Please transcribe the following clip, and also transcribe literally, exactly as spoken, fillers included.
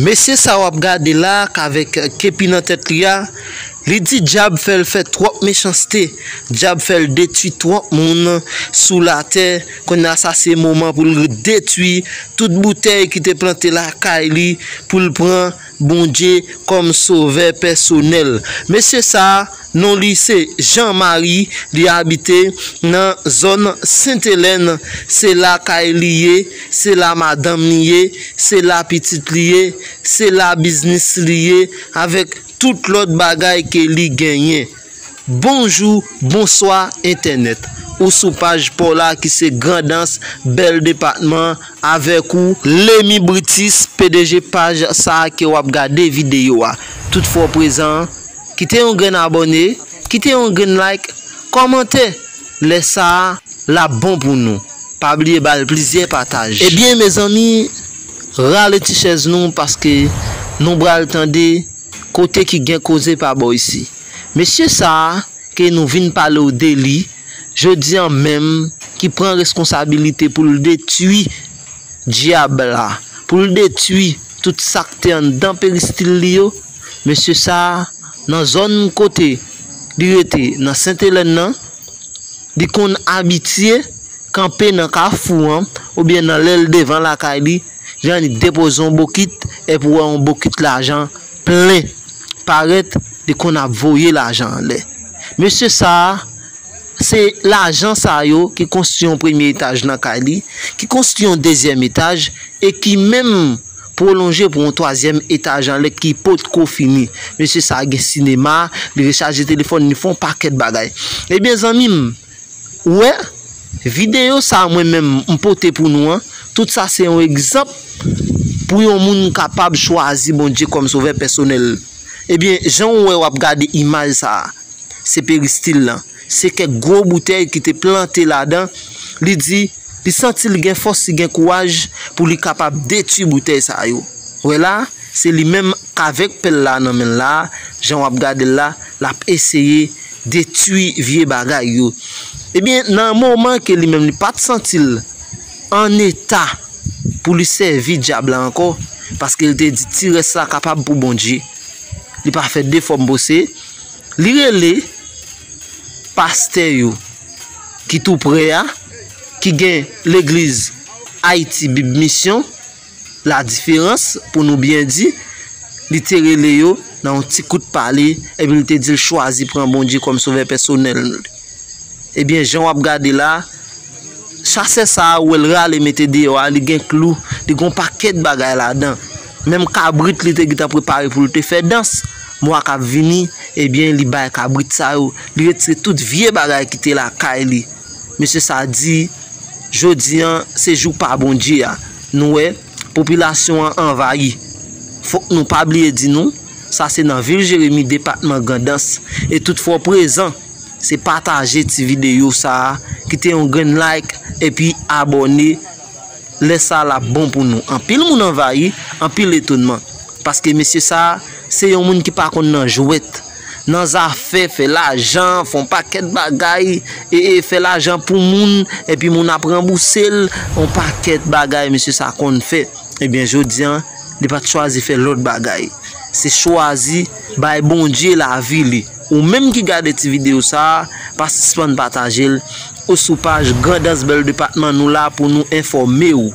Mesye sa w ap gade la, k avèk kepi nan tèt li a, li di dyab fè l fè twòp mechanste, dyab fè l detwi twòp moun sou latè. Kounye a, sa se moman pou l detwi tout boutèy ki te plante lakay li, pou l pran Bondye kòm sovè pèsonèl. Mesye sa a, non li se Jean Marie, li abite nan zòn Sentelèn. Se la kay li ye, se la madanm li ye, se la pitit li ye, se la biznis li ye, avèk tout lòt bagay ke li genyen. Bonjou, bonswa, entènèt. Ou sou paj pa w la ki se Grandans, bèl depatman, avèk ou, Lemi Britis, P D G paj sa a ke w ap gade videyo a. Tout fwa w prezan, kite yon grenn abòne, kite yon grenn like, kòmante. Lè sa a, l ap bon pou nou. Pa bliye ba l plizyè pataj. Ebyen, mezanmi, rale ti chèz nou, paske nou pral tande kote ki gen koze pa bò isi. Mesye sa a, ke nou vin pale w de li, jodi a menm, ki pran reskonsabilite pou l detwi dyab la, pou l detwi tout sa k te anndan peristil li yo, mesye sa a, nan zòn kote li rete, nan Sentelèn nan, li konn abitye kanpe nan kafou an, oubyen nan lè l devan lakay li, jan li depoze yon bokit, epi w wè yon bokit lajan plen parèt, li konn ap voye lajan anlè. Mesye sa a, se lajan sa yo ki konstwi yon premye etaj nan kay li, ki konstwi yon dezyèm etaj, e ki menm pwolonje pou yon twazyèm etaj anlè ki potko fini. Mesye sa a gen sinema, li rechaje telefòn, li fè yon pakèt bagay. Ebyen, zanmi m, ou wè, videyo sa a mwen menm m pote pou nou an, tout sa se yon egzanp pou yon moun kapab chwazi Bondye kòm sovè pèsonèl. Ebyen, jan w wè w ap gade imaj sa a, se peristil lan. Se kèk gwo boutèy ki te plante ladan. Li di, li santi l gen fòs, li gen kouraj pou li kapab detwi boutèy sa yo. Wè la, se li menm k avèk pèl la nan men l la, jan w ap gade l la, l ap eseye detwi vye bagay yo. Ebyen, nan moman ke li menm li pa t santi l an eta pou li sèvi dyab la ankò, paske l te di ti rès la kapab pou Bondye. Li pa fè de fòm pose, li rele pastè yo ki tou prè a, ki gen legliz Ayiti Bib Misyon, La Diferans, pou nou byen di, li te rele yo nan yon ti kout pale, epi li te di l chwazi pran Bondye kòm sovè pèsonèl li. Ebyen, jan w ap gade la, chasè sa a, ou wè l rale mete deyò a, li gen klou, li gen yon pakèt bagay ladan. Menm kabrit li te gentan prepare pou l te fè dans, mwa k ap vini, ebyen, li bay kabrit sa yo, li retire tout vye bagay ki te lakay li. Mesye sa a di, jodi an, se jou pa Bondye a. Nou wè, popilasyon an anvayi. Fòk nou pa bliye di nou, sa se nan vil Jeremi, depatman Grandans. E tout fwa w prezan, se pataje ti videyo sa a, kite yon grenn like, epi abòne. Lè sa a l ap bon pou nou. Anpil moun anvayi, anpil etonman. Paske mesye sa a, se yon moun ki pa konn nan jwèt. Nan zafè fè lajan, fè yon pakèt bagay, e, e fè lajan pou moun, epi moun ap ranbouse l, yon pakèt bagay mesye sa a konn fè. Ebyen, jodi an, li pa t chwazi fè lòt bagay. Se chwazi bay Bondye lavi li. Ou menm ki gade ti videyo sa a, pa sispann pataje l. Ou sou paj Grandans Bèl Depatman, nou la pou nou enfòme w.